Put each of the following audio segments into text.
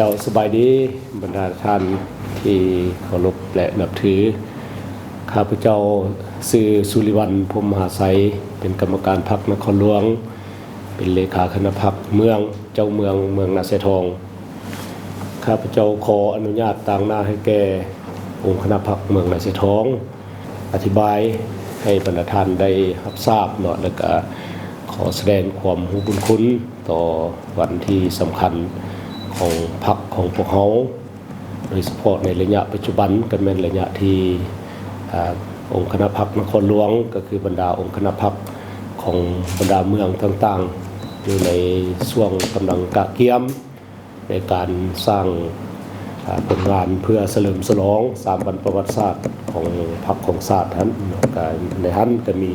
ເຈົ້າ ສະບາຍດີ ບັນດາທ່ານທີ່ເຄົາລົບ ແລະ ນັບຖື. ຂ້າພະເຈົ້າຊື່ ສຸລິວັນ ພົມມະຫາໄຊ, ເປັນກຳມະການພັກນະຄອນຫຼວງ, ເປັນເລຂາຄະນະພັກເມືອງ, ເຈົ້າເມືອງ ເມືອງນາຊາຍທອງ. ຂ້າພະເຈົ້າຂໍອະນຸຍາດຕາງໜ້າໃຫ້ແກ່ອົງຄະນະພັກເມືອງນາຊາຍທອງ ອະທິບາຍໃຫ້ບັນດາທ່ານໄດ້ຮັບຊາບເນາະ, ແລ້ວກະຂໍສະແດງຄວາມຮູ້ບຸນຄຸນຕໍ່ວັນທີ່ສຳຄັນຂອງພັກຂອງພວກເຮົາ, ໂດຍສະເພາະໃນໄລຍະປັດຈຸບັນ ກໍແມ່ນໄລຍະທີ່ ອາ ອົງຄະນະພັກນະຄອນຫຼວງ ກໍຄືບັນດາອົງຄະນະພັກຂອງບັນດາເມືອງຕ່າງໆ ຢູ່ໃນຊ່ວງກຳລັງກະກຽມ ໃນການສ້າງ ອາ ຜົນງານເພື່ອສະເຫຼີມສະຫຼອງສາມວັນປະຫວັດສາດຂອງພັກຂອງຊາດຫັ້ນເນາະ. ກະໃນຫັ້ນກະມີ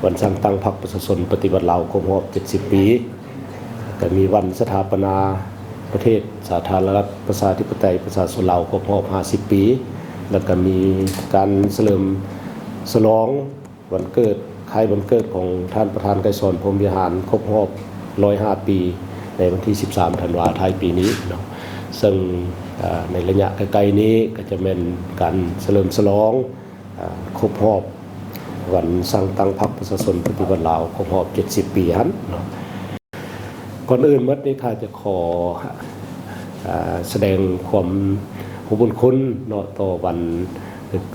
ວັນສ້າງຕັ້ງພັກປະຊາຊົນປະຕິວັດລາວຄົບຮອບເຈັດສິບປີ, ກະມີວັນສະຖາປະນາປະເທດສາທາລະນະລັດປະຊາທິປະໄຕປະຊາຊົນລາວຄົບຮອບຫ້າສິບປີ, ແລ້ວກະມີການສະເຫຼີມສະຫຼອງ ວັນເກີດ ຄ້າຍວັນເກີດຂອງທ່ານປະທານໄກສອນ ພົມວິຫານ ຄົບຮອບຮ້ອຍຫ້າປີ ໃນວັນທີສິບສາມ ທັນວາ ທ້າຍປີນີ້ເນາະ. ເຊິ່ງ ອາ ໃນໄລຍະໃກ້ໆນີ້ກໍຈະແມ່ນການສະເຫຼີມສະຫຼອງ ອາ ຄົບຮອບວັນສ້າງຕັ້ງພັກປະຊາຊົນປະຕິວັດລາວ ຄົບຮອບເຈັດສິບປີຫັ້ນເນາະ. ກ່ອນອື່ນໝົດນີ້ ຂ້າຈະຂໍ ອາ ສະແດງຄວາມຮູ້ບຸນຄຸນເນາະ ຕໍ່ວັນ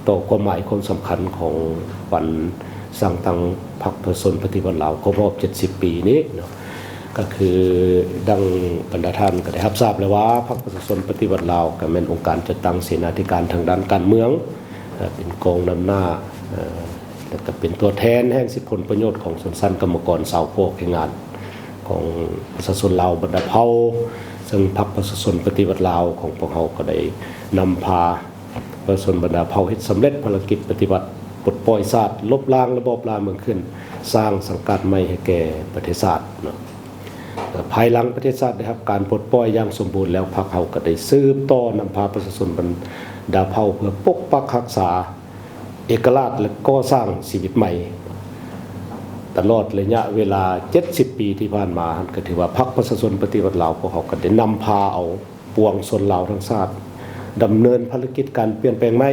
ຕໍ່ຄວາມໝາຍຄວາມສຳຄັນຂອງວັນສ້າງຕັ້ງພັກປະຊາຊົນປະຕິວັດລາວຄົບຮອບເຈັດສິບປີນີ້ເນາະ. ກໍຄືດັ່ງບັນດາທ່ານກໍໄດ້ຮັບຊາບແລ້ວວ່າ ພັກປະຊາຊົນປະຕິວັດລາວກໍແມ່ນອົງການຈັດຕັ້ງເສນາທິການທາງດ້ານການເມືອງ ເອີ ເປັນກອງນຳໜ້າ ເອີ ແລ້ວກໍເປັນຕົວແທນແຫ່ງສິດຜົນປະໂຫຍດຂອງຊົນຊັ້ນກຳມະກອນຊາວຜູ້ອອກແຮງງານ ຂອງປະຊາຊົນລາວບັນດາເຜົ່າ, ເຊິ່ງພັກປະຊາຊົນປະຕິວັດລາວຂອງພວກເຮົາກໍໄດ້ນຳພາປະຊາຊົນບັນດາເຜົ່າເຮັດສຳເລັດພາລະກິດປະຕິວັດ ປົດປ່ອຍຊາດ, ລົບລ້າງລະບອບລ່າເມືອງຂຶ້ນ, ສ້າງສັງກັດໃໝ່ໃຫ້ແກ່ປະເທດຊາດເນາະ. ພາຍຫຼັງປະເທດຊາດໄດ້ຮັບການປົດປ່ອຍຢ່າງສົມບູນແລ້ວ, ພັກເຮົາກໍໄດ້ສືບຕໍ່ນຳພາປະຊາຊົນບັນດາເຜົ່າເພື່ອປົກປັກຮັກສາ ເອກະລາດ ແລະ ກໍ່ສ້າງຊີວິດໃໝ່. ຕະຫຼອດໄລຍະເວລາເຈັດສິບປີທີ່ຜ່ານມາຫັ້ນ ກໍຖືວ່າພັກປະຊາຊົນປະຕິວັດລາວ ພວກເຮົາກໍໄດ້ນຳພາເອົາປວງຊົນລາວທັງຊາດ ດຳເນີນພາລະກິດການປ່ຽນແປງໃໝ່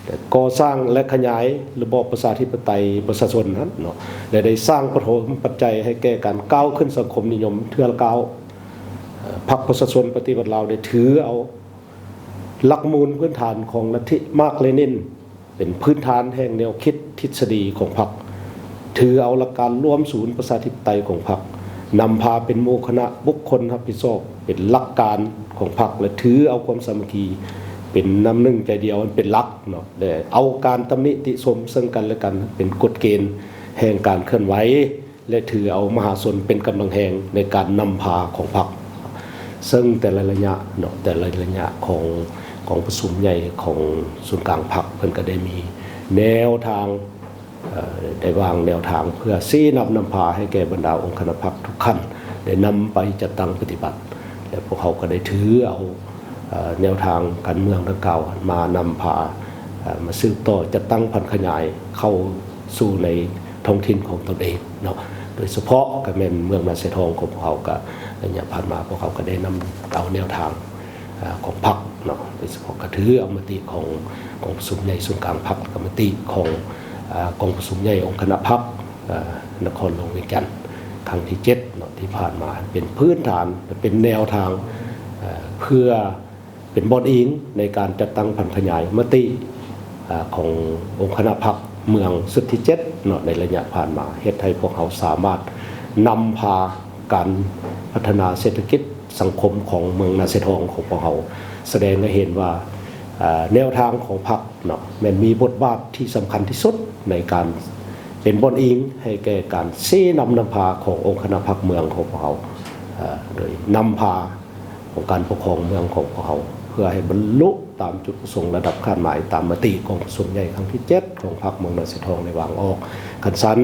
ແລະ ກໍ່ສ້າງ ແລະ ຂະຫຍາຍລະບອບປະຊາທິປະໄຕປະຊາຊົນຫັ້ນເນາະ ແລະ ໄດ້ສ້າງປະຖົມປັດໄຈໃຫ້ແກ່ການກ້າວຂຶ້ນສັງຄົມນິຍົມເທື່ອລະກ້າວ. ເອີ ພັກປະຊາຊົນປະຕິວັດລາວໄດ້ຖືເອົາຫຼັກມູນພື້ນຖານຂອງລັດທິມາກເລນິນ ເປັນພື້ນຖານແຫ່ງແນວຄິດທິດສະດີຂອງພັກ, ຖືເອົາຫຼັກການລວມສູນປະຊາທິປະໄຕຂອງພັກ, ນຳພາເປັນໝູ່ຄະນະບຸກຄົນຮັບຜິດຊອບ ເປັນຫຼັກການຂອງພັກ ແລະ ຖືເອົາຄວາມສາມັກຄີເປັນນ້ຳໜຶ່ງໃຈດຽວເປັນຫຼັກເນາະ ແລະ ເອົາການຕຳໜິຕິຊົມເຊິ່ງກັນ ແລະ ກັນເປັນກົດເກນແຫ່ງການເຄື່ອນໄຫວ ແລະ ຖືເອົາມະຫາຊົນເປັນກຳລັງແຮງໃນການນຳພາຂອງພັກ. ເຊິ່ງແຕ່ລະໄລຍະເນາະ ແຕ່ລະໄລຍະຂອງກອງປະຊຸມໃຫຍ່ຂອງສູນກາງພັກ ເພິ່ນກໍໄດ້ມີແນວທາງ ເອີ ໄດ້ວາງແນວທາງເພື່ອຊີ້ນຳນຳພາໃຫ້ແກ່ບັນດາອົງຄະນະພັກທຸກຂັ້ນ ໄດ້ນຳໄປຈັດຕັ້ງປະຕິບັດ ແລະ ພວກເຮົາກໍໄດ້ຖືເອົາ ເອີ ແນວທາງການເມືອງດັ່ງກ່າວມານຳພາ ເອີ ມາສືບຕໍ່ຈັດຕັ້ງຜັນຂະຫຍາຍເຂົ້າສູ່ໃນທ້ອງຖິ່ນຂອງຕົນເອງເນາະ. ໂດຍສະເພາະກໍແມ່ນເມືອງນາຊາຍທອງຂອງພວກເຮົາ ກໍໄລຍະຜ່ານມາພວກເຮົາກໍໄດ້ນຳເອົາແນວທາງ ອາ ຂອງພັກເນາະ ໂດຍສະເພາະກໍຖືເອົາມະຕິຂອງກອງປະຊຸມໃຫຍ່ສູນກາງພັກ ແລະ ກໍມະຕິຂອງ ອາ ກອງປະຊຸມໃຫຍ່ອົງຄະນະພັກ ອາ ນະຄອນຫຼວງວຽງຈັນ ຄັ້ງທີເຈັດເນາະ ທີ່ຜ່ານມາ ເປັນພື້ນຖານ ແລະ ເປັນແນວທາງ ອາ ເພື່ອເປັນບ່ອນອີງໃນການຈັດຕັ້ງຜັນຂະຫຍາຍມະຕິ ອາ ຂອງອົງຄະນະພັກເມືອງຊຸດທີເຈັດເນາະ ໃນໄລຍະຜ່ານມາ ເຮັດໃຫ້ພວກເຮົາສາມາດນຳພາການພັດທະນາເສດຖະກິດ ສັງຄົມຂອງເມືອງນາຊາຍທອງຂອງພວກເຮົາ ສະແດງໃຫ້ເຫັນວ່າ ເອີ ແນວທາງຂອງພັກເນາະ ແມ່ນມີບົດບາດທີ່ສຳຄັນທີ່ສຸດໃນການເປັນບ່ອນອີງໃຫ້ແກ່ການຊີ້ນຳນຳພາຂອງອົງຄະນະພັກເມືອງຂອງພວກເຮົາ ເອີ ໂດຍນຳພາອົງການປົກຄອງເມືອງຂອງພວກເຮົາ ເພື່ອໃຫ້ບັນລຸຕາມຈຸດປະສົງລະດັບຄາດໝາຍຕາມມະຕິກອງປະຊຸມໃຫຍ່ຄັ້ງທີເຈັດ ຂອງພັກເມືອງນາຊາຍທອງໄດ້ວາງອອກ. ຄັນຊັ້ນ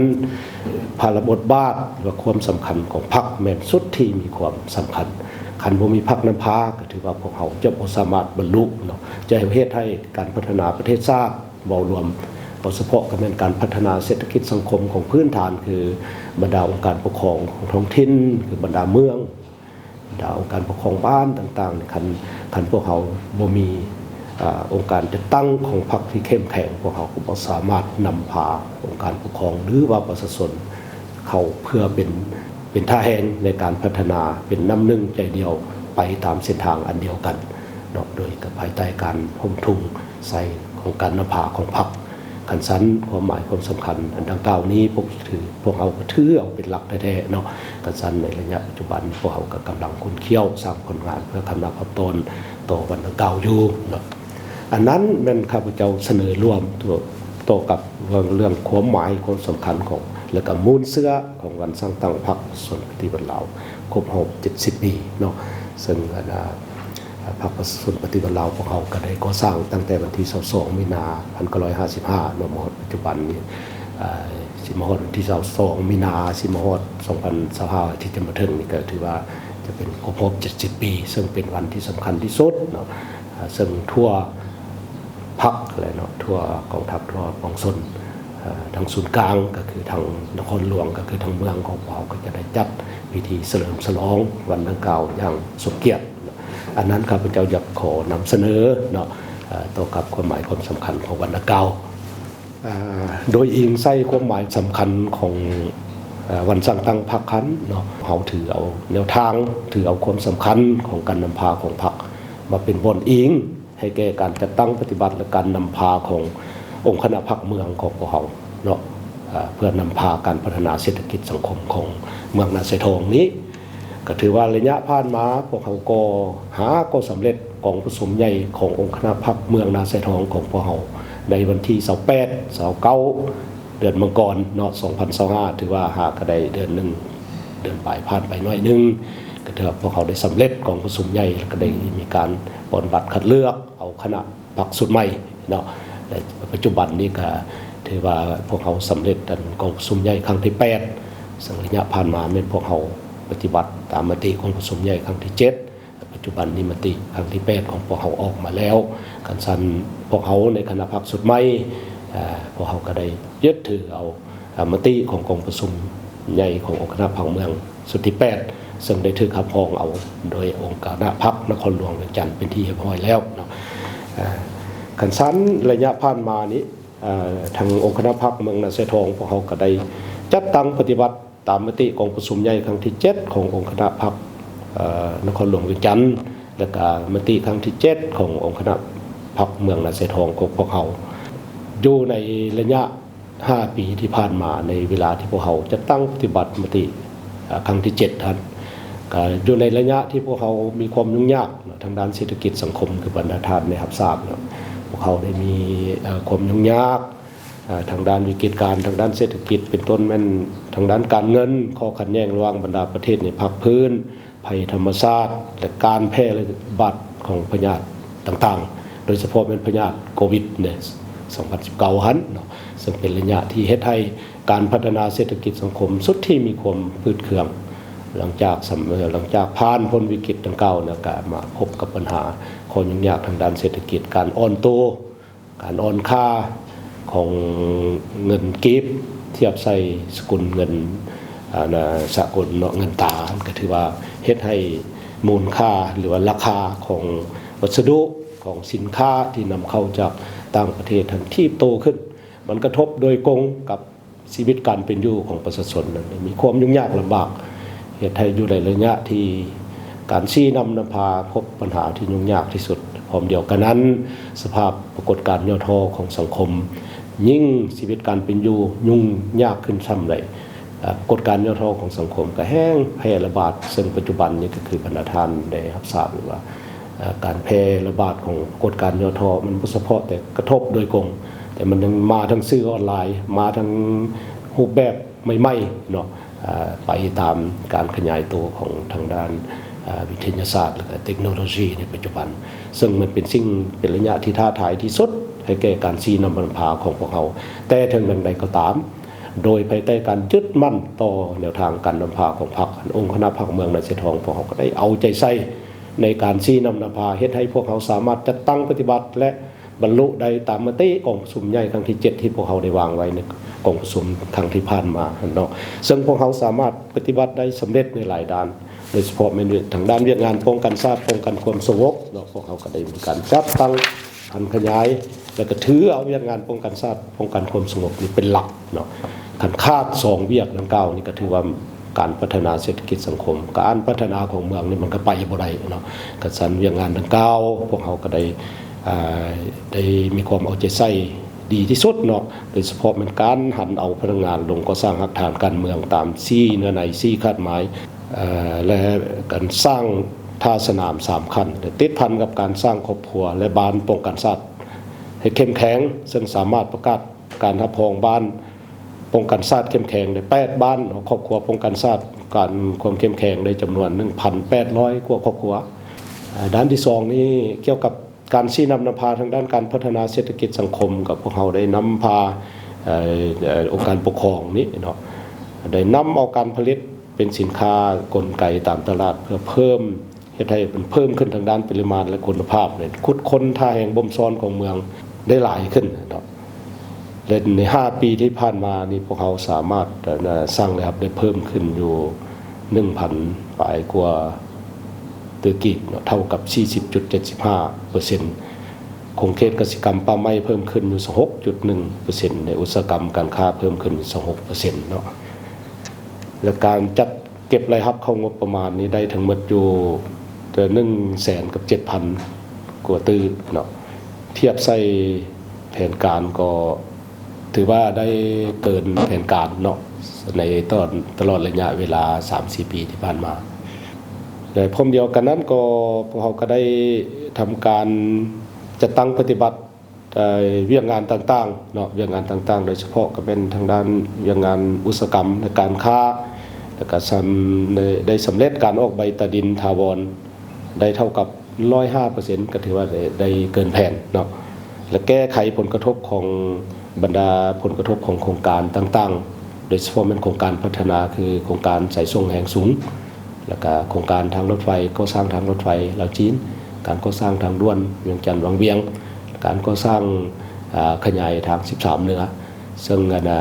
ພາລະບົດບາດ ຫຼືວ່າຄວາມສຳຄັນຂອງພັກແມ່ນສຸດທີ່ມີຄວາມສຳຄັນ. ຄັນບໍ່ມີພັກນຳພາ ກໍຖືວ່າພວກເຮົາຈະບໍ່ສາມາດບັນລຸເນາະ ຈະເຮັດໃຫ້ການພັດທະນາປະເທດຊາດເວົ້າລວມ ເວົ້າສະເພາະກໍແມ່ນການພັດທະນາເສດຖະກິດສັງຄົມຂອງພື້ນຖານ ຄືບັນດາອົງການປົກຄອງຂອງທ້ອງຖິ່ນ ຄືບັນດາເມືອງ ດາອົງການປົກຄອງບ້ານຕ່າງໆນີ້ ຄັນ ຄັນພວກເຮົາບໍ່ມີ ອາ ອົງການຈັດຕັ້ງຂອງພັກທີ່ເຂັ້ມແຂງ ພວກເຮົາກໍບໍ່ສາມາດນຳພາອົງການປົກຄອງ ຫຼືວ່າປະຊາຊົນເຂົ້າເພື່ອເປັນ ເປັນທ່າແຮງໃນການພັດທະນາ ເປັນນ້ຳໜຶ່ງໃຈດຽວ ໄປຕາມເສັ້ນທາງອັນດຽວກັນເນາະ ໂດຍກັບພາຍໃຕ້ການຮ່ວມທຸງໃສ່ຂອງການນຳພາຂອງພັກ. ຄັນຊັ້ນ ຄວາມໝາຍຄວາມສຳຄັນອັນດັ່ງກ່າວນີ້ ພວກຖື ພວກເຮົາກໍຖືເອົາເປັນຫຼັກແທ້ໆເນາະ. ຄັນຊັ້ນ ໃນໄລຍະປັດຈຸບັນ ພວກເຮົາກໍກຳລັງຂຸ້ນຂ້ຽວສ້າງຜົນງານເພື່ອຄະນະພັບຕ້ອນຕໍ່ວັນດັ່ງກ່າວຢູ່ເນາະ. ອັນນັ້ນແມ່ນຂ້າພະເຈົ້າສະເໜີລວມຕໍ່ ຕໍ່ກັບເລື່ອງ ເລື່ອງຄວາມໝາຍຄວາມສຳຄັນຂອງ ແລະກະມູນເຊື້ອຂອງວັນສ້າງຕັ້ງພັກປະຊາຊົນປະຕິວັດລາວ ຄົບຮອບເຈັດສິບປີເນາະ. ເຊິ່ງອັນ ອາ ພັກປະຊາຊົນປະຕິວັດລາວພວກເຮົາກໍໄດ້ກໍ່ສ້າງຕັ້ງແຕ່ວັນທີຊາວສອງ ມີນາ ພັນເກົ້າຮ້ອຍຫ້າສິບຫ້າເນາະ ມາຮອດປັດຈຸບັນນີ້ ອາ ຊິມາຮອດວັນທີຊາວສອງ ມີນາ ຊິມາຮອດສອງພັນຊາວຫ້າ ທີ່ຈະມາເຖິງນີ້ ກໍຖືວ່າຈະເປັນຄົບຮອບເຈັດສິບປີ ເຊິ່ງເປັນວັນທີ່ສຳຄັນທີ່ສຸດເນາະ. ອາ ເຊິ່ງທົ່ວພັກແຫຼະເນາະ ທົ່ວກອງທັບ ທົ່ວປວງຊົນ ອາ ທັງສູນກາງ ກໍຄືທັງນະຄອນຫຼວງ ກໍຄືທັງເມືອງຂອງພວກເຮົາ ກໍຈະໄດ້ຈັດພິທີສະເຫຼີມສະຫຼອງວັນດັ່ງກ່າວຢ່າງສົມກຽດ. ອັນນັ້ນຂ້າພະເຈົ້າຢາກຂໍນຳສະເໜີເນາະ ເອີ ຕໍ່ກັບຄວາມໝາຍຄວາມສຳຄັນຂອງວັນດັ່ງກ່າວ. ເອີ ໂດຍອີງໃສ່ຄວາມໝາຍສຳຄັນຂອງ ເອີ ວັນສ້າງຕັ້ງພັກຫັ້ນເນາະ ເຮົາຖືເອົາແນວທາງ ຖືເອົາຄວາມສຳຄັນຂອງການນຳພາຂອງພັກມາເປັນບ່ອນອີງ ໃຫ້ແກ່ການຈັດຕັ້ງປະຕິບັດ ແລະ ການນຳພາຂອງອົງຄະນະພັກເມືອງຂອງພວກເຮົາເນາະ ເພື່ອນຳພາການພັດທະນາເສດຖະກິດສັງຄົມຂອງເມືອງນາຊາຍທອງນີ້. ກໍຖືວ່າໄລຍະຜ່ານມາພວກເຮົາກໍຫາກໍສຳເລັດກອງປະຊຸມໃຫຍ່ຂອງອົງຄະນະພັກເມືອງນາຊາຍທອງຂອງພວກເຮົາ ໃນວັນທີຊາວແປດ ຊາວເກົ້າ ເດືອນມັງກອນເນາະ ສອງພັນຊາວຫ້າ ຖືວ່າຫາກໍໄດ້ເດືອນໜຶ່ງ ເດືອນປາຍຜ່ານໄປໜ້ອຍໜຶ່ງ ກໍຖືວ່າພວກເຮົາໄດ້ສຳເລັດກອງປະຊຸມໃຫຍ່ ແລ້ວກໍໄດ້ມີການປ່ອນບັດຄັດເລືອກ ເອົາຄະນະພັກຊຸດໃໝ່ເນາະ ແລະ ປັດຈຸບັນນີ້ກໍຖືວ່າພວກເຮົາສຳເລັດອັນກອງປະຊຸມໃຫຍ່ຄັ້ງທີແປດ ເຊິ່ງໄລຍະຜ່ານມາແມ່ນພວກເຮົາປະຕິບັດຕາມມະຕິກອງປະຊຸມໃຫຍ່ຄັ້ງທີເຈັດ ປັດຈຸບັນນີ້ມະຕິຄັ້ງທີແປດຂອງພວກເຮົາອອກມາແລ້ວ. ຄັນຊັ້ນພວກເຮົາໃນຄະນະພັກຊຸດໃໝ່ ເອີ ພວກເຮົາກໍໄດ້ຍຶດຖືເອົາ ເອີ ມະຕິຂອງກອງປະຊຸມໃຫຍ່ຂອງອົງຄະນະພັກເມືອງຊຸດທີແປດ ເຊິ່ງໄດ້ຖືກຮັບຮອງເອົາໂດຍອົງຄະນະພັກນະຄອນຫຼວງວຽງຈັນເປັນທີ່ຮຽບຮ້ອຍແລ້ວເນາະ. ເອີ ຄັນຊັ້ນໄລຍະຜ່ານມານີ້ ເອີ ທາງອົງຄະນະພັກເມືອງນາຊາຍທອງ ພວກເຮົາກໍໄດ້ຈັດຕັ້ງປະຕິບັດຕາມມະຕິກອງປະຊຸມໃຫຍ່ຄັ້ງທີເຈັດຂອງອົງຄະນະພັກ ເອີ ນະຄອນຫຼວງວຽງຈັນ ແລະກະມະຕິຄັ້ງທີເຈັດຂອງອົງຄະນະພັກເມືອງນາຊາຍທອງຂອງພວກເຮົາ ຢູ່ໃນໄລຍະ ຫ້າປີທີ່ຜ່ານມາ ໃນເວລາທີ່ພວກເຮົາຈັດຕັ້ງປະຕິບັດມະຕິ ເອີ ຄັ້ງທີເຈັດຫັ້ນ ກະຢູ່ໃນໄລຍະທີ່ພວກເຮົາມີຄວາມຫຍຸ້ງຍາກເນາະ ທາງດ້ານເສດຖະກິດສັງຄົມ ຄືບັນດາທ່ານໄດ້ຮັບຊາບເນາະ ພວກເຮົາໄດ້ມີ ເອີ ຄວາມຫຍຸ້ງຍາກ ເອີ ທາງດ້ານວິກິດການ ທາງດ້ານເສດຖະກິດ ເປັນຕົ້ນແມ່ນທາງດ້ານການເງິນ, ຂໍ້ຂັດແຍ່ງລະຫວ່າງບັນດາປະເທດໃນພາກພື້ນ, ໄພທຳມະຊາດ ແລະ ການແຜ່ລະບາດຂອງພະຍາດຕ່າງໆ ໂດຍສະເພາະແມ່ນພະຍາດໂຄວິດ ໃນສອງພັນສິບເກົ້າຫັ້ນເນາະ ເຊິ່ງເປັນໄລຍະທີ່ເຮັດໃຫ້ການພັດທະນາເສດຖະກິດສັງຄົມສຸດທີ່ມີຄວາມຝືດເຄືອງ. ຫຼັງຈາກສຳ ເອີ ຫຼັງຈາກຜ່ານພົ້ນວິກິດດັ່ງກ່າວແລ້ວ ກະມາພົບກັບບັນຫາຂໍ້ຫຍຸ້ງຍາກທາງດ້ານເສດຖະກິດ, ການອ່ອນໂຕ, ການອ່ອນຄ່າຂອງເງິນກີບທຽບໃສ່ສະກຸນເງິນ ອາ ນາ ສາກົນເນາະ ເງິນຕາ, ກໍຖືວ່າເຮັດໃຫ້ມູນຄ່າ ຫຼືວ່າລາຄາຂອງວັດສະດຸ ຂອງສິນຄ້າທີ່ນຳເຂົ້າຈາກຕ່າງປະເທດຫັ້ນຖີບໂຕຂຶ້ນ. ມັນກະທົບໂດຍກົງກັບຊີວິດການເປັນຢູ່ຂອງປະຊາຊົນນັ້ນ ມີຄວາມຫຍຸ້ງຍາກລຳບາກ, ເຮັດໃຫ້ຢູ່ໃນໄລຍະທີ່ການຊີ້ນຳນຳພາພົບບັນຫາທີ່ຫຍຸ້ງຍາກທີ່ສຸດ. ພ້ອມດຽວກັນນັ້ນ ສະພາບປາກົດການຫຍໍ້ທໍ້ຂອງສັງຄົມ ຍິ່ງຊີວິດການເປັນຢູ່ຫຍຸ້ງຍາກຂຶ້ນຊ້ຳໃດ. ອາ ປາກົດການຫຍໍ້ທໍ້ຂອງສັງຄົມກໍແຮ່ງແຜ່ລະບາດ, ເຊິ່ງປັດຈຸບັນນີ້ກໍຄືບັນດາທ່ານໄດ້ຮັບຊາບຢູ່ວ່າ ອາ ການແຜ່ລະບາດຂອງປາກົດການຫຍໍ້ທໍ້ ມັນບໍ່ສະເພາະແຕ່ກະທົບໂດຍກົງ, ແຕ່ມັນຍັງມາທາງສື່ອອນລາຍ, ມາທາງຮູບແບບໃໝ່ໆເນາະ, ອາ ໄປຕາມການຂະຫຍາຍໂຕຂອງທາງດ້ານ ອາ ວິທະຍາສາດ ແລະ ກະເຕັກໂນໂລຊີໃນປັດຈຸບັນ, ເຊິ່ງມັນເປັນສິ່ງ ເປັນໄລຍະທີ່ທ້າທາຍທີ່ສຸດໃຫ້ແກ່ການຊີ້ນຳນຳພາຂອງພວກເຮົາ. ແຕ່ເຖິງຢ່າງໃດກໍຕາມ, ໂດຍພາຍໃຕ້ການຍຶດໝັ້ນຕໍ່ແນວທາງການນຳພາຂອງພັກ, ອົງຄະນະພັກເມືອງນາຊາຍທອງ ພວກເຮົາກໍໄດ້ເອົາໃຈໃສ່ໃນການຊີ້ນຳນຳພາ, ເຮັດໃຫ້ພວກເຮົາສາມາດຈັດຕັ້ງປະຕິບັດ ແລະ ບັນລຸໄດ້ຕາມມະຕິກອງປະຊຸມໃຫຍ່ຄັ້ງທີເຈັດ ທີ່ພວກເຮົາໄດ້ວາງໄວ້ໃນ ກອງປະຊຸມຄັ້ງທີ່ຜ່ານມາເນາະ ເຊິ່ງພວກເຮົາສາມາດປະຕິບັດໄດ້ສຳເລັດໃນຫຼາຍດ້ານ ໂດຍສະເພາະແມ່ນທາງດ້ານວຽກງານປ້ອງກັນຊາດ ປ້ອງກັນຄວາມສະຫງົບເນາະ ພວກເຮົາກໍໄດ້ມີການຈັດຕັ້ງຜັນຂະຫຍາຍ ແລະ ກໍຖືເອົາວຽກງານປ້ອງກັນຊາດ ປ້ອງກັນຄວາມສະຫງົບນີ້ເປັນຫຼັກເນາະ. ຄັນຂາດສອງວຽກດັ່ງກ່າວນີ້ ກໍຖືວ່າການພັດທະນາເສດຖະກິດສັງຄົມ ການພັດທະນາຂອງເມືອງນີ້ມັນກໍໄປບໍ່ໄດ້ເນາະ. ກະຊັ້ນວຽກງານດັ່ງກ່າວ ພວກເຮົາກໍໄດ້ ອ່າ ໄດ້ມີຄວາມເອົາໃຈໃສ່ດີທີ່ສຸດເນາະ ໂດຍສະເພາະແມ່ນການຫັນເອົາພະນັກງານລົງກໍ່ສ້າງຮາກຖານການເມືອງຕາມສີ່ເນື້ອໃນ ສີ່ຄາດໝາຍ ເອີ ແລະ ການສ້າງທ່າສະໜາມສາມຂັ້ນ ແລະ ຕິດພັນກັບການສ້າງຄອບຄົວ ແລະ ບ້ານປ້ອງກັນຊາດໃຫ້ເຂັ້ມແຂງ ເຊິ່ງສາມາດປະກາດການຮັບຮອງບ້ານປ້ອງກັນຊາດເຂັ້ມແຂງໄດ້ແປດບ້ານເນາະ ຄອບຄົວປ້ອງກັນຊາດ ການຄວາມເຂັ້ມແຂງໄດ້ຈຳນວນໜຶ່ງພັນແປດຮ້ອຍກວ່າຄອບຄົວ. ເອີ ດ້ານທີສອງນີ້ກ່ຽວກັບ ການຊີ້ນຳນຳພາທາງດ້ານການພັດທະນາເສດຖະກິດສັງຄົມ ກັບພວກເຮົາໄດ້ນຳພາ ເອີ ເອີ ອົງການປົກຄອງນີ້ເນາະ ໄດ້ນຳເອົາການຜະລິດເປັນສິນຄ້າກົນໄກຕາມຕະຫຼາດ ເພື່ອເພີ່ມ ເຮັດໃຫ້ມັນເພີ່ມຂຶ້ນທາງດ້ານປະລິມານ ແລະ ຄຸນນະພາບ ແລະ ຂຸດຄົ້ນທ່າແຮງບົ່ມຊ້ອນຂອງເມືອງໄດ້ຫຼາຍຂຶ້ນເນາະ. ແລະ ໃນຫ້າປີທີ່ຜ່ານມານີ້ ພວກເຮົາສາມາດ ເອີ ສ້າງລາຍຮັບໄດ້ເພີ່ມຂຶ້ນຢູ່ໜຶ່ງພັນປາຍກວ່າ ຕື້ກີບເນາະ ເທົ່າກັບສີ່ສິບຈຸດເຈັດສິບຫ້າເປີເຊັນ. ຂົງເຂດກະສິກຳປ່າໄມ້ເພີ່ມຂຶ້ນຢູ່ຊາວຫົກຈຸດໜຶ່ງເປີເຊັນ ແລະ ອຸດສາຫະກຳການຄ້າເພີ່ມຂຶ້ນຊາວຫົກເປີເຊັນເນາະ ແລະ ການຈັດເກັບລາຍຮັບເຂົ້າງົບປະມານນີ້ໄດ້ທັງໝົດຢູ່ ເອີ ໜຶ່ງແສນກັບເຈັດພັນກວ່າຕື້ເນາະ ທຽບໃສ່ແຜນການກໍ ຖືວ່າໄດ້ເກີນແຜນການເນາະ ໃນຕອນ ຕະຫຼອດໄລຍະເວລາສາມສີ່ປີທີ່ຜ່ານມາ. ແລະ ພ້ອມດຽວກັນນັ້ນກໍ ພວກເຮົາກໍໄດ້ທຳການຈັດຕັ້ງປະຕິບັດ ເອີ ວຽກງານຕ່າງໆເນາະ ວຽກງານຕ່າງໆ ໂດຍສະເພາະກໍແມ່ນທາງດ້ານວຽກງານອຸດສາຫະກຳ ແລະ ການຄ້າ ແລ້ວກໍສຳ ໄດ້ ໄດ້ສຳເລັດການອອກໃບຕາດິນຖາວອນ ໄດ້ເທົ່າກັບຮ້ອຍຫ້າເປີເຊັນ ກໍຖືວ່າໄດ້ ໄດ້ເກີນແຜນເນາະ ແລະ ແກ້ໄຂຜົນກະທົບຂອງ ບັນດາຜົນກະທົບຂອງໂຄງການຕ່າງໆ ໂດຍສະເພາະແມ່ນໂຄງການພັດທະນາ ຄືໂຄງການສາຍສົ່ງແຮງສູງ ແລ້ວກະໂຄງການທາງລົດໄຟ ກໍ່ສ້າງທາງລົດໄຟລາວຈີນ ການກໍ່ສ້າງທາງດ່ວນວຽງຈັນວັງວຽງ ການກໍ່ສ້າງ ອາ ຂະຫຍາຍທາງສິບສາມເໜືອ ເຊິ່ງ ອັນ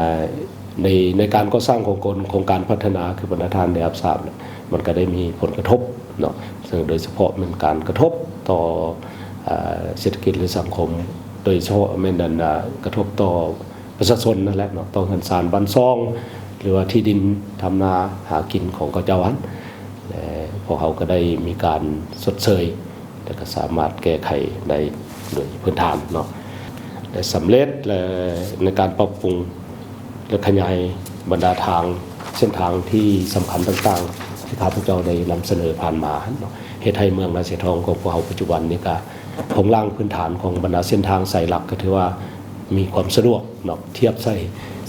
ໃນ ໃນການກໍ່ສ້າງຂອງໂຄງ ໂຄງການພັດທະນາ ຄືບັນດາທ່ານໄດ້ຮັບຊາບ ມັນກໍໄດ້ມີຜົນກະທົບເນາະ ເຊິ່ງໂດຍສະເພາະແມ່ນການກະທົບຕໍ່ ອາ ເສດຖະກິດ ຫຼື ສັງຄົມ ໂດຍສະເພາະແມ່ນ ອັນ ອາ ກະທົບຕໍ່ປະຊາຊົນນັ້ນແຫຼະເນາະ ຕໍ່ເຮືອນຊານບ້ານຊ່ອງ ຫຼືວ່າທີ່ດິນທຳນາຫາກິນຂອງເຂົາເຈົ້າຫັ້ນ ແລະ ພວກເຮົາກໍໄດ້ມີການຊົດເຊີຍ ແລະ ກໍສາມາດແກ້ໄຂໄດ້ໂດຍພື້ນຖານເນາະ ແລະ ສຳເລັດ ແລະ ໃນການປັບປຸງ ແລະ ຂະຫຍາຍບັນດາທາງ ເສັ້ນທາງທີ່ສຳຄັນຕ່າງໆ ທີ່ຂ້າພະເຈົ້າໄດ້ນຳສະເໜີຜ່ານມາເນາະ ເຮັດໃຫ້ເມືອງນາຊາຍທອງຂອງພວກເຮົາປັດຈຸບັນນີ້ກະໂຄງລ່າງພື້ນຖານຂອງບັນດາເສັ້ນທາງສາຍຫຼັກ ກໍຖືວ່າມີຄວາມສະດວກເນາະ ທຽບໃສ່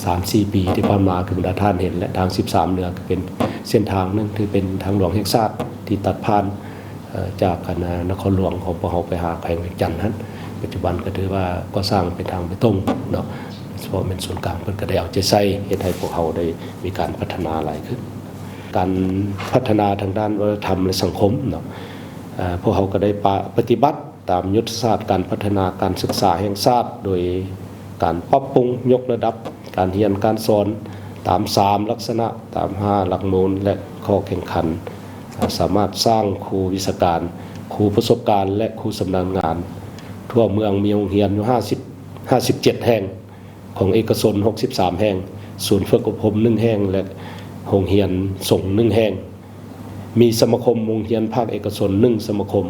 ສາມສີ່ປີທີ່ຜ່ານມາ ຄືບັນດາທ່ານເຫັນແຫຼະ ທາງສິບສາມເໜືອກໍເປັນເສັ້ນທາງໜຶ່ງທີ່ເປັນທາງຫຼວງແຫ່ງຊາດທີ່ຕັດຜ່ານ ເອີ ຈາກ ອັນ ນະຄອນຫຼວງຂອງພວກເຮົາໄປຫາແຂວງວຽງຈັນຫັ້ນ ປັດຈຸບັນກໍຖືວ່າກໍ່ສ້າງເປັນທາງເບຕົງເນາະ ສະເພາະແມ່ນສູນກາງເພິ່ນກໍໄດ້ເອົາໃຈໃສ່ ເຮັດໃຫ້ພວກເຮົາໄດ້ມີການພັດທະນາຫຼາຍຂຶ້ນ. ການພັດທະນາທາງດ້ານວັດທະນະທຳ ແລະ ສັງຄົມເນາະ ເອີ ພວກເຮົາກໍໄດ້ປະ ປະຕິບັດຕາມຍຸດທະສາດການພັດທະນາການສຶກສາແຫ່ງຊາດ ໂດຍການປັບປຸງຍົກລະດັບການຮຽນການສອນຕາມສາມລັກສະນະ ຕາມຫ້າຫຼັກມູນ ແລະ ຂໍ້ແຂ່ງຂັນ ສາມາດສ້າງຄູວິຊາການ, ຄູປະສົບການ ແລະ ຄູຊຳນານງານ. ທົ່ວເມືອງມີໂຮງຮຽນຢູ່ຫ້າສິບ ຫ້າສິບເຈັດແຫ່ງ, ຂອງເອກະຊົນຫົກສິບສາມແຫ່ງ, ສູນຝຶກອົບຮົມໜຶ່ງແຫ່ງ ແລະ ໂຮງຮຽນສົງໜຶ່ງແຫ່ງ. ມີສະມາຄົມໂຮງຮຽນພາກເອກະຊົນໜຶ່ງສະມາຄົມ,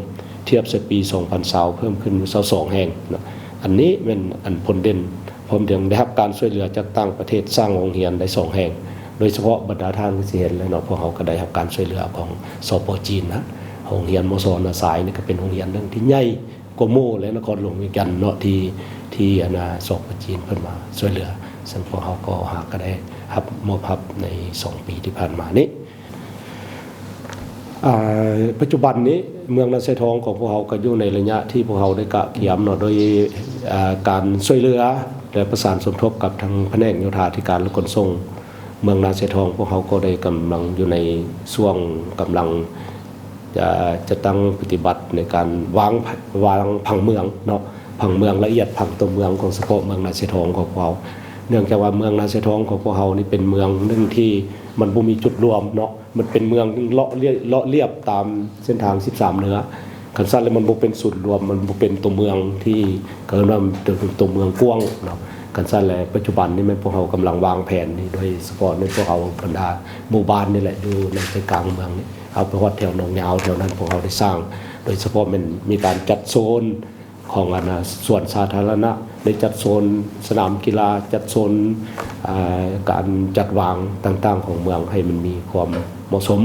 ທຽບໃສ່ປີສອງພັນຊາວ ເພີ່ມຂຶ້ນຢູ່ຊາວສອງແຫ່ງເນາະ. ອັນນີ້ແມ່ນອັນຜົນເດັ່ນ. ພ້ອມທັງໄດ້ຮັບການຊ່ວຍເຫຼືອຈາກຕ່າງປະເທດ, ສ້າງໂຮງຮຽນໄດ້ສອງແຫ່ງ. ໂດຍສະເພາະບັນດາທ່ານກໍຊິເຫັນແລ້ວເນາະ, ພວກເຮົາກໍໄດ້ຮັບການຊ່ວຍເຫຼືອຂອງ ສປ ຈີນນະ. ໂຮງຮຽນ ມສ ນາຊາຍນີ້ກໍເປັນໂຮງຮຽນໜຶ່ງທີ່ໃຫຍ່ກວ່າໝູ່ ແລະ ນະຄອນຫຼວງວຽງຈັນເນາະ ທີ່ ທີ່ອັນນ່າ ສປ ຈີນເພິ່ນມາຊ່ວຍເຫຼືອ. ເຊິ່ງພວກເຮົາກໍຫາກໍໄດ້ຮັບ ມອບຮັບໃນສອງປີທີ່ຜ່ານມານີ້. ອາ ປັດຈຸບັນນີ້ເມືອງນາຊາຍທອງຂອງພວກເຮົາກໍຢູ່ໃນໄລຍະທີ່ພວກເຮົາໄດ້ກະກຽມເນາະ ໂດຍ ອາ ການຊ່ວຍເຫຼືອ ແລະ ປະສານສົມທົບກັບທາງພະແນກໂຍທາທິການ ແລະ ຂົນສົ່ງເມືອງນາຊາຍທອງ. ພວກເຮົາກໍໄດ້ກຳລັງຢູ່ໃນຊ່ວງກຳລັງຈະ ຈະຕັ້ງປະຕິບັດໃນການວາງ ວາງຜັງເມືອງເນາະ, ຜັງເມືອງລະອຽດ, ຜັງຕົວເມືອງຂອງສະເພາະເມືອງນາຊາຍທອງຂອງພວກເຮົາ. ເນື່ອງຈາກວ່າເມືອງນາຊາຍທອງຂອງພວກເຮົານີ້ເປັນເມືອງໜຶ່ງທີ່ມັນບໍ່ມີຈຸດລວມເນາະ, ມັນເປັນເມືອງໜຶ່ງເລາະລຽບ ເລາະລຽບຕາມເສັ້ນທາງສິບສາມເໜືອ. ຄັນຊັ້ນແລ້ວມັນບໍ່ເປັນສູນລວມ, ມັນບໍ່ເປັນຕົວເມືອງທີ່ເອີ້ນວ່າເປັນຕົວເມືອງກວ້າງເນາະ. ຄັນຊັ້ນແລ້ວ ປັດຈຸບັນນີ້ແມ່ນພວກເຮົາກຳລັງວາງແຜນນີ້ ໂດຍສະເພາະໃນພວກເຮົາບັນດາໝູ່ບ້ານນີ້ແຫຼະ ຢູ່ໃນໃຈກາງເມືອງນີ້ ເອົາໄປຮອດແຖວໜອງຍາວ ແຖວນັ້ນພວກເຮົາໄດ້ສ້າງ ໂດຍສະເພາະແມ່ນມີການຈັດໂຊນ ຂອງອັນນະ ສວນສາທາລະນະ ໄດ້ຈັດໂຊນສະໜາມກິລາ ຈັດໂຊນ ອ່າ ການຈັດວາງຕ່າງໆຂອງເມືອງໃຫ້ມັນມີຄວາມເໝາະສົມ.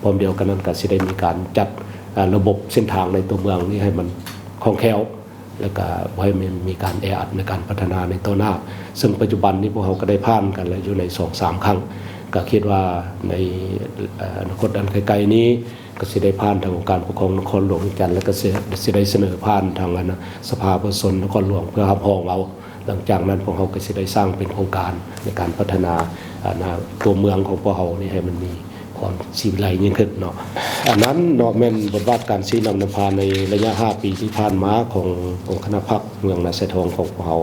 ພ້ອມດຽວກັນນັ້ນກໍຊິໄດ້ມີການຈັດ ອ່າ ລະບົບເສັ້ນທາງໃນຕົວເມືອງນີ້ໃຫ້ມັນຄ່ອງແຄ້ວ ແລ້ວກໍບໍ່ໃຫ້ມັນມີການແອອັດໃນການພັດທະນາໃນຕໍ່ໜ້າ. ເຊິ່ງປັດຈຸບັນນີ້ພວກເຮົາກໍໄດ້ຜ່ານກັນແລ້ວຢູ່ໃນສອງສາມຄັ້ງ. ກໍຄິດວ່າໃນ ເອີ່ ອະນາຄົດອັນໃກ້ໆນີ້ ກໍຊິໄດ້ຜ່ານທາງອົງການປົກຄອງນະຄອນຫຼວງວຽງຈັນ ແລ້ວກໍຊິ ຊິໄດ້ສະເໜີຜ່ານທາງອັນນະ ສະພາປະຊາຊົນນະຄອນຫຼວງເພື່ອຮັບຮອງເອົາ. ຫຼັງຈາກນັ້ນພວກເຮົາກໍຊິໄດ້ສ້າງເປັນໂຄງການໃນການພັດທະນາ ອັນນະ ຕົວເມືອງຂອງພວກເຮົານີ້ໃຫ້ມັນມີຄວາມສີວິໄລຍິ່ງຂຶ້ນເນາະ. ອັນນັ້ນເນາະ ແມ່ນບົດບາດການຊີ້ນຳນຳພາໃນໄລຍະຫ້າປີທີ່ຜ່ານມາຂອງອົງຄະນະພັກເມືອງນາຊາຍທອງຂອງພວກເຮົາ.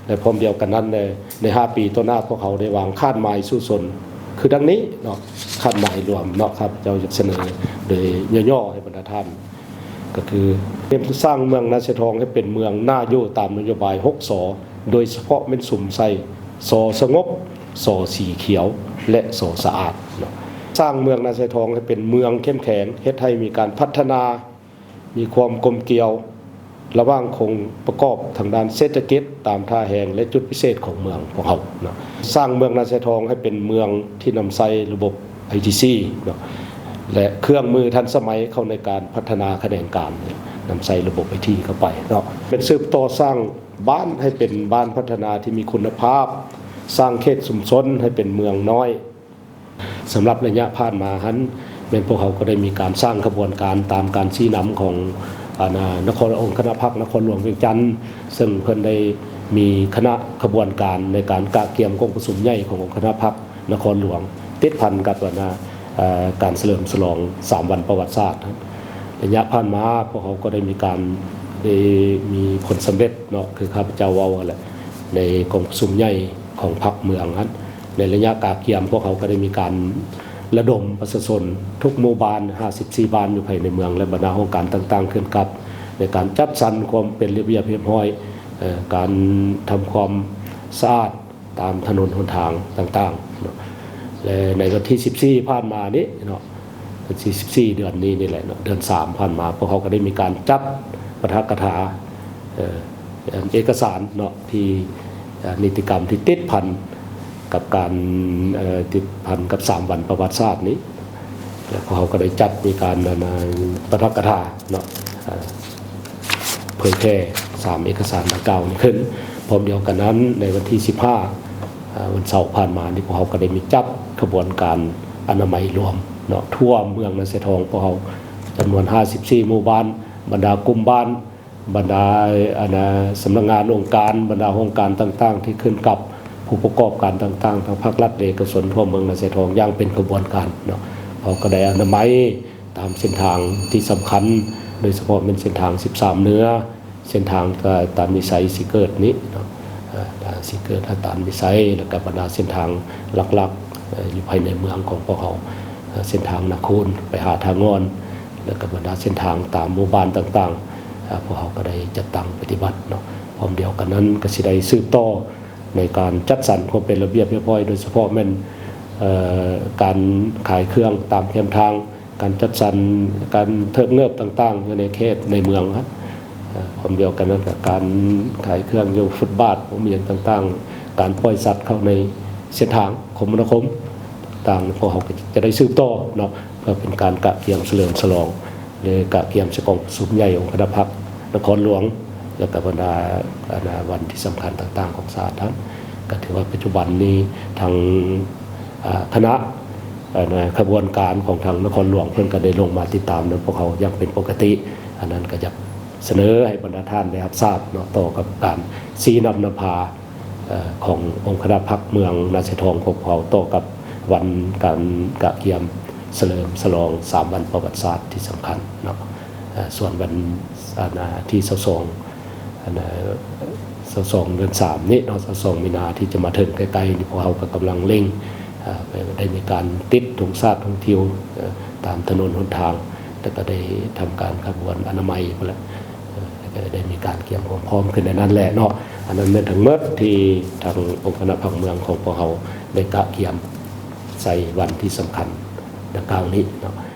ແລະ ພ້ອມດຽວກັນນັ້ນ ໃນ ໃນຫ້າປີຕໍ່ໜ້າ ພວກເຮົາໄດ້ວາງຄາດໝາຍສູ້ຊົນ ຄືດັ່ງນີ້ເນາະ, ຄາດໝາຍລວມເນາະ ຂ້າພະເຈົ້າຢາກສະເໜີໂດຍຫຍໍ້ໆໃຫ້ບັນດາທ່ານ ກໍຄື ເຮັດສ້າງເມືອງນາຊາຍທອງໃຫ້ເປັນເມືອງໜ້າຢູ່ຕາມນະໂຍບາຍຫົກ ສ ໂດຍສະເພາະແມ່ນສຸມໃສ່ ສ ສະຫງົບ, ສ ສີຂຽວ ແລະ ສ ສະອາດເນາະ. ສ້າງເມືອງນາຊາຍທອງໃຫ້ເປັນເມືອງເຂັ້ມແຂງ, ເຮັດໃຫ້ມີການພັດທະນາ ມີຄວາມກົມກຽວລະຫວ່າງອົງປະກອບທາງດ້ານເສດຖະກິດຕາມທ່າແຮງ ແລະ ຈຸດພິເສດຂອງເມືອງພວກເຮົາເນາະ. ສ້າງເມືອງນາຊາຍທອງໃຫ້ເປັນເມືອງທີ່ນຳໃຊ້ລະບົບ ໄອທີຊີ ເນາະ ແລະ ເຄື່ອງມືທັນສະໄໝເຂົ້າໃນການພັດທະນາຂະແໜງການ, ນຳໃຊ້ລະບົບໄອທີເຂົ້າໄປເນາະ. ແມ່ນສືບຕໍ່ສ້າງບ້ານໃຫ້ເປັນບ້ານພັດທະນາທີ່ມີຄຸນນະພາບ, ສ້າງເຂດຊຸມຊົນໃຫ້ເປັນເມືອງນ້ອຍ. ສຳລັບໄລຍະຜ່ານມາຫັ້ນ ແມ່ນພວກເຮົາກໍໄດ້ມີການສ້າງຂະບວນການຕາມການຊີ້ນຳຂອງ ອັນນະ ນະຄອນ ອົງຄະນະພັກນະຄອນຫຼວງວຽງຈັນ ເຊິ່ງເພິ່ນໄດ້ມີຄະນະຂະບວນການໃນການກະກຽມກອງປະຊຸມໃຫຍ່ຂອງອົງຄະນະພັກນະຄອນຫຼວງ ຕິດພັນກັບ ອັນນະ ເອີ່ ການສະເຫຼີມສະຫຼອງສາມວັນປະຫວັດສາດ. ໄລຍະຜ່ານມາພວກເຮົາກໍໄດ້ມີການ ໄດ້ມີຜົນສຳເລັດເນາະ ຄືຂ້າພະເຈົ້າເວົ້າຫັ້ນແຫຼະ ໃນກອງປະຊຸມໃຫຍ່ຂອງພັກເມືອງຫັ້ນ ໃນໄລຍະກະກຽມ ພວກເຮົາກໍໄດ້ມີການລະດົມປະຊາຊົນທຸກໝູ່ບ້ານ ຫ້າສິບສີ່ ບ້ານຢູ່ພາຍໃນເມືອງ ແລະ ບັນດາຫ້ອງການຕ່າງໆ ຂຶ້ນກັບ ໃນການຈັດສັນຄວາມເປັນລະບຽບຮຽບຮ້ອຍ, ເອີ່ ການທຳຄວາມສະອາດຕາມຖະໜົນຫົນທາງຕ່າງໆເນາະ. ແລະ ໃນວັນທີສິບສີ່ ຜ່ານມານີ້ເນາະ, ວັນທີສິບສີ່ ເດືອນນີ້ນີ້ແຫຼະເນາະ, ເດືອນສາມ ຜ່ານມາ ພວກເຮົາກໍໄດ້ມີການຈັດປາຖະກະຖາ ເອີ່ ເອກະສານເນາະ ທີ່ ເອີ່ ນິຕິກຳທີ່ຕິດພັນກັບການ ເອີ່ ຕິດພັນກັບສາມວັນປະຫວັດສາດນີ້ ແລະ ພວກເຮົາກໍໄດ້ຈັດມີການ ອັນນະ ປາຖະກະຖາເນາະ ເອີ່ ເຜີຍແຜ່ສາມເອກະສານດັ່ງກ່າວນີ້ຂຶ້ນ. ພ້ອມດຽວກັນນັ້ນ ໃນວັນທີສິບຫ້າ ເອີ່ ວັນເສົາຜ່ານມານີ້ ພວກເຮົາກໍໄດ້ມີຈັດຂະບວນການອະນາໄມລວມເນາະ ທົ່ວເມືອງນາຊາຍທອງ ພວກເຮົາຈຳນວນຫ້າສິບສີ່ໝູ່ບ້ານ, ບັນດາກຸ່ມບ້ານ, ບັນດາ ອັນນະ ສຳນັກງານອົງການ, ບັນດາຫ້ອງການຕ່າງໆ ທີ່ຂຶ້ນກັບຜູ້ປະກອບການຕ່າງໆ ທັງພາກລັດ ແລະ ເອກະຊົນ ທົ່ວເມືອງນາຊາຍທອງຢ່າງເປັນຂະບວນການເນາະ. ເຮົາກໍໄດ້ອະນາໄມຕາມເສັ້ນທາງທີ່ສຳຄັນ ໂດຍສະເພາະແມ່ນເສັ້ນທາງສິບສາມເໜືອ, ເສັ້ນທາງ ເອີ່ ຕານວິໄສ ສີເກີດນີ້ເນາະ, ເອີ່ ຕານ ສີເກີດ ຫາ ຕານວິໄສ ແລ້ວກໍບັນດາເສັ້ນທາງຫຼັກໆ ເອີ່ ຢູ່ພາຍໃນເມືອງຂອງພວກເຮົາ, ເອີ່ ເສັ້ນທາງນາຄູນໄປຫາທ່າງ່ອນ ແລ້ວກໍບັນດາເສັ້ນທາງຕາມໝູ່ບ້ານຕ່າງໆ ເອີ່ ພວກເຮົາກໍໄດ້ຈັດຕັ້ງປະຕິບັດເນາະ. ພ້ອມດຽວກັນນັ້ນກໍຊິໄດ້ສືບຕໍ່ໃນການຈັດສັນຄວາມເປັນລະບຽບຮຽບຮ້ອຍ ໂດຍສະເພາະແມ່ນ ເອີ່ ການຂາຍເຄື່ອງຕາມແຄມທາງ, ການຈັດສັນ ການເທີບເງີບຕ່າງໆ ຢູ່ໃນເຂດໃນເມືອງຫັ້ນ ເອີ່ ພ້ອມດຽວກັນນັ້ນກໍການຂາຍເຄື່ອງຢູ່ຟຸດບາດ ບໍ່ມີຫຍັງຕ່າງໆ, ການປ່ອຍສັດເຂົ້າໃນເສັ້ນທາງຄົມມະນາຄົມຕ່າງໆ ພວກເຮົາກໍຈະໄດ້ສືບຕໍ່ເນາະ ເພື່ອເປັນການກະກຽມສະເຫຼີມສະຫຼອງ ແລະ ກະກຽມໃສ່ກອງປະຊຸມໃຫຍ່ອົງຄະນະພັກນະຄອນຫຼວງ ແລະ ກໍບັນດາ ອັນນະ ວັນທີ່ສຳຄັນຕ່າງໆຂອງຊາດຫັ້ນ. ກໍຖືວ່າປັດຈຸບັນນີ້ທາງ ອາ ຄະນະ ອັນນະ ຂະບວນການຂອງທາງນະຄອນຫຼວງ ເພິ່ນກໍໄດ້ລົງມາຕິດຕາມນຳພວກເຮົາຢ່າງເປັນປົກກະຕິ. ອັນນັ້ນກໍຢາກສະເໜີໃຫ້ບັນດາທ່ານໄດ້ຮັບຊາບເນາະ ຕໍ່ກັບການຊີ້ນຳນຳພາ ເອີ່ ຂອງອົງຄະນະພັກເມືອງນາຊາຍທອງຂອງພວກເຮົາ ຕໍ່ກັບວັນການກະກຽມສະເຫຼີມສະຫຼອງສາມວັນປະຫວັດສາດທີ່ສຳຄັນເນາະ. ເອີ່ ສ່ວນວັນ ອັນນະ ທີຊາວສອງ ອັນນະ ຊາວສອງ ເດືອນສາມນີ້ເນາະ ຊາວສອງ ມີນາ ທີ່ຈະມາເຖິງໃກ້ໆນີ້ ພວກເຮົາກໍກຳລັງເລັ່ງ ເອີ ໄດ້ມີການຕິດທຸງຊາດ ທຸງທິວ ເອີ ຕາມຖະໜົນຫົນທາງ ແລ້ວກໍໄດ້ທຳການຂະບວນອະນາໄມພຸ້ນແຫຼະ ເອີ ແລ້ວກໍໄດ້ມີການກຽມຄວາມພ້ອມຂຶ້ນໃນນັ້ນແຫຼະເນາະ. ອັນນັ້ນແມ່ນທັງໝົດທີ່ທາງອົງຄະນະພັກເມືອງຂອງພວກເຮົາໄດ້ກະກຽມໃສ່ວັນທີ່ສຳຄັນດັ່ງກ່າວນີ້ເນາະ.